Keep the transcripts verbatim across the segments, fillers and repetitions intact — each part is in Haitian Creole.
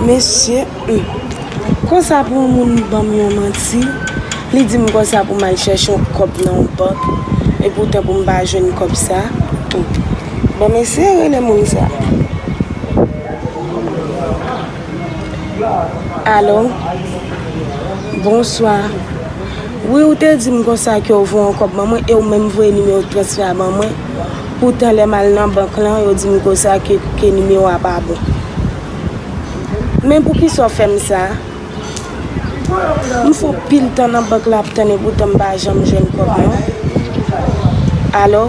Mesye, hmm. Konsa pou yon moun ban m yon manti, li di m konsa pou m al chèche yon kòb nan yon bank, epoutan pou m pa jwenn kòb sa. Hmm. Bon, mesye, rele moun sa. Alo? Bonswa. Wi, ou te di m konsa ke w voye yon kòb ban mwen, e ou menm voye nimewo transfè a ban mwen. Poutan, lè m al nan bank lan, yo di m konsa ke, ke nimewo a pa bon. Men poukisa w fè m sa? M fè anpil tan nan bank la ap tann, epoutan m pa janm jwenn kòb, non. Alo?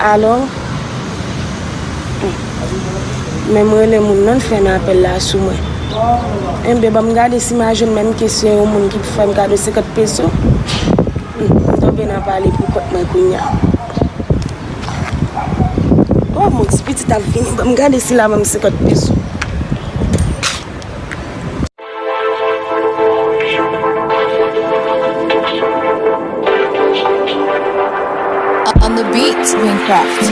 Alo? Hmm. Men m rele moun nan, l fèmen apèl la sou mwen. Enben, ban m gade si m a jwenn menm ke se yon moun ki fè m kado senkant peso. Hmm. M tonbe nan pale pou kont mwen kounye a. Oh, mon Dye, pitit ap vini. Ban m gade si l a ban m senkant peso. On the beat, Wincraft.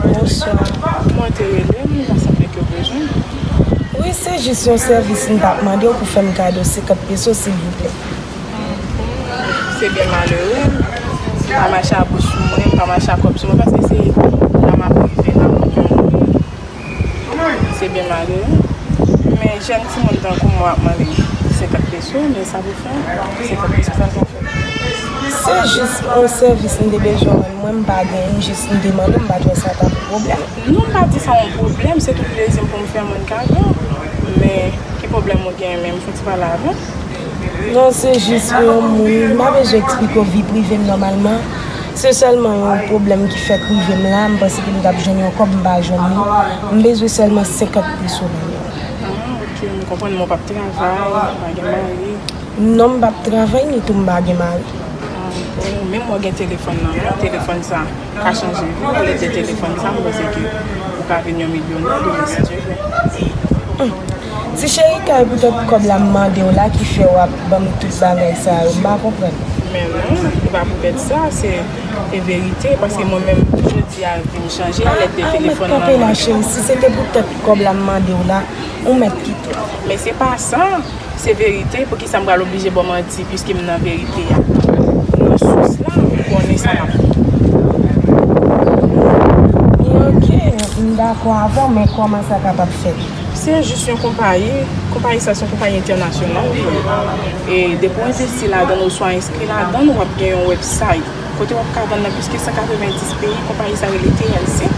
Bonswa. Mwen te rele m, m pa sanble ke w bezwen. Wi, se jis yon sèvis m t ap mande w pou fè m kado senkant peso, silvouplè. Se byen malere. M pa mache a bous pou mwen, m pa mache a kòb sou mwen, paske se la m ap rive, la m ap jwenn. Se byen malere. Men jèn timoun tankou mwen ap mande senkant peso, men sa pou fè? Senkant peso, sa pou fè? Se jis yon sèvis m te bezwen rann mwen, m pa genyen, m jis m te mande, m pa t wè sa t ap yon pwoblèm. Non, m pa di sa yon pwoblèm, se tout plezi m pou m fè moun kado. Men ki pwoblèm ou genyen menm? Fò w ti pale avè m. Non, se jis yon moun, m pa bezwen eksplike w vi prive m nòmalman. Se sèlman yon pwoblèm ki fèk rive m la, m panse ke m t ap jwenn yon kòb, m pa jwenn li. M bezwen sèlman senkant peso ban mwen. Ah, ok, m konprann, men w p ap travay, w pa gen mari. Non, m p ap travay, ni tou m pa gen mari. Ah, bon, men mwen gen telefòn nan men w, telefòn sa ka chanje vi w, alèd de telefòn sa, m panse ke ou ka vin yon milyonè demen, si Dye vle. Hmm. Ti cheri, kay poutèt kòb la m mande w la ki fè w ap ban m tout bagay sa yo, m pa konprann. Men non, e pa poutèt sa, se, se verite, paske mwen menm, jodi a, vi m chanje, alèd de telefòn nan men w. Ah, ah, ou mèt kanpe la, cheri, si se te poutèt kòb la m mande w la, ou mèt kite. Men se pa sa. Se verite, poukisa m pral oblije ba w manti, piske m nan verite a? Nan sous la, m konnen sa m ap di. Byen, ok, m dakò avè w, men kòman sa kapab fèt? Se jis yon konpayi, konpayi sa se yon konpayi entènasyonal. E depi w envesti ladan l oswa enskri ladan l, w ap gen yon website. Kote w ap ka vann nan plis ke san katrevenndis peyi, konpayi sa rele T L C,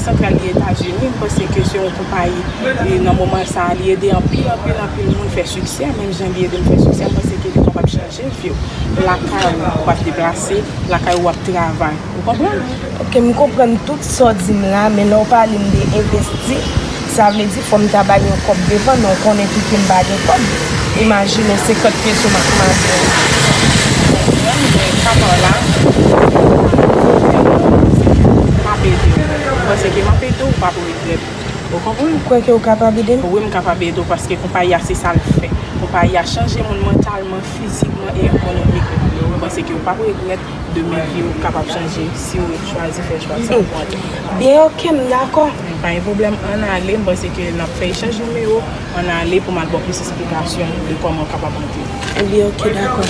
santral li Etazini, m panse ke se yon konpayi, e nan moman sa a, li ede anpil, anpil, anpil moun fè siksè, menm jan li ede m fè siksè, m panse ke li kapab chanje vi w. Lakay ou, w ap deplase, lakay ou, w ap travay. Ou konprann? Ok, m konprann tout sa w di m la, men lè w pale m de envesti, sa vle di fò m ta bay yon kòb devan, men w konnen tou ke m pa gen kòb. Imajine w, senkant peso m ap mande w. Mwen, mwen, pa pa w la. M ap ede w. Mwen, se ke m ap ede w, ou p ap regrèt. Ou konprann? Ou kwè ke w kapab ede m? Wi, m kapab ede w, paske konpayi a se sa l fè. Konpayi a chanje moun mantalman, fizikman e ekonomikman. Mwen, se ke ou p ap regrèt. Demen vi w kapab chanje si w chwazi fè chwa sa pou antre. Byen, ok, m dakò. Pa gen pwoblèm, ann ale, m panse ke n ap fè echanj nimewo, ann ale pou m al ba w plis esplikasyon de kòman w kapab antre. Ebyen, ok, dakò.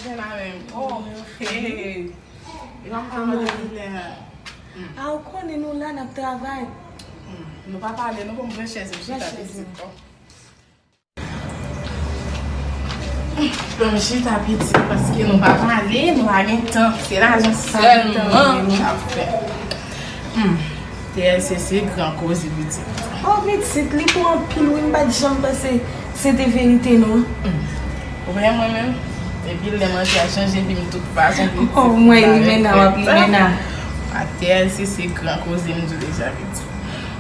Jen la menm. Oh, hey. E pa m ka mande lè. A, ou konnen nou la, n ap travay. Hmm. Nou pa pale, nou, bon, pran chèz, m chita pitit. Bon, m chita pitit, paske nou pa pale, nou pa gen tan. Se lajan sèlman n ap fè. Hmm. T L C se gran koze pitit. Oh, pitit, li pou anpil, wi, m pa t janm panse se te verite, non. Hmm. Ou wè mwen menm, epi lè m antre a chanje vi m tout fason, pitit. Oh, mwen, limena, w ap limena. A T L C se gran koze, m di w deja, pitit.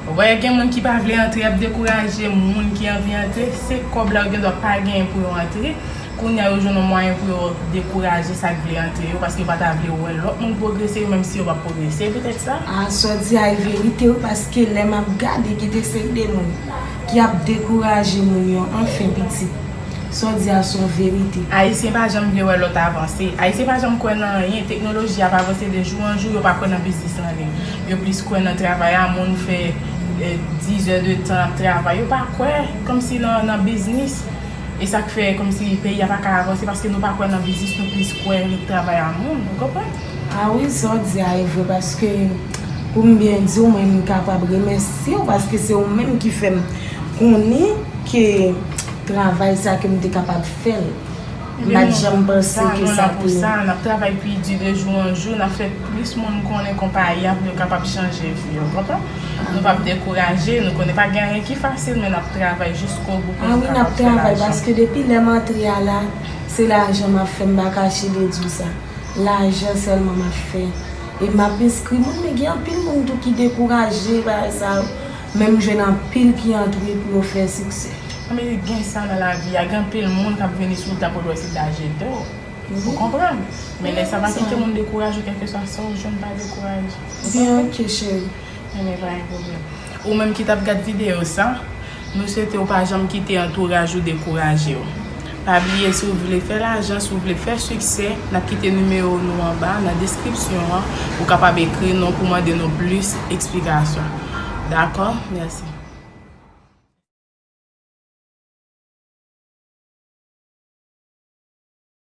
Ou wè, gen moun ki pa vle antre, y ap dekouraje moun ki anvi antre. Se kòb la yo gen dwa pa genyen pou yo antre. Kounye a, yo jwenn yon mwayen pou yo dekouraje sa k vle antre yo, paske yo pa ta vle wè lòt moun pwogrese, yo menm si yo p ap pwogrese, petèt sa. A, sa w di a e verite, wi, paske lè m ap gade, gen de seri de moun ki ap dekouraje moun yo, anfen, pitit. Sa w di a se yon verite. Ayisyen pa janm vle wè lòt avanse. Ayisyen pa janm kwè nan anyen. Teknoloji ap avanse de jou an jou, yo pa kwè nan biznis an liy. Yo plis kwè nan travay a moun fè, eh, dizè de tan ap travay. Yo pa kwè kòmsi nan, nan biznis. E sa k fè kòmsi peyi a pa ka avanse, paske nou pa kwè nan biznis, nou plis kwè nan travay a moun. Ou konprann? A wi, sa w di a e vre, paske pou m byen di w, mwen, m kapab remèsye w, paske se ou menm ki fè m konnen ke travay sa ke m te kapab fè l. M pa t janm panse ke sa te. Sa, n ap travay pi di de jou an jou, n ap fè plis moun konnen konpayi a pou yo kapab chanje vi yo, konprann? Nou p ap dekouraje, nou konnen pa gen anyen ki fasil, men n ap travay jiskobou pou nou kapab fè lajan. A wi, n ap travay, paske depi lè m antre a la, se lajan m ap fè, m pa kache de di w sa. Lajan sèlman m ap fè. E m ap enskri moun, men gen anpil moun tou ki dekouraje, bagay sa yo. Men m jwenn anpil ki antre pou yo fè siksè. Anben, gen sa nan lavi a, gen anpil moun k ap vini sou wout la pou l wè si l ta jete w. Ou konprann? Men lè sa, pa kite moun dekouraje w, kèlkeswa sa w jwenn, pa dekouraje. Byen, ok, cheri. Enben, pa gen pwoblèm. Ou menm ki t ap gad videyo sa, nou swete w pa janm kite antouraj ou dekouraje w. Pa bliye, si w vle fè lajan, si w vle fè siksè, n ap kite nimewo nou anba nan deskripsyon an. Ou kapab ekri nou pou mande nou plis eksplikasyon. Dakò? Mèsi.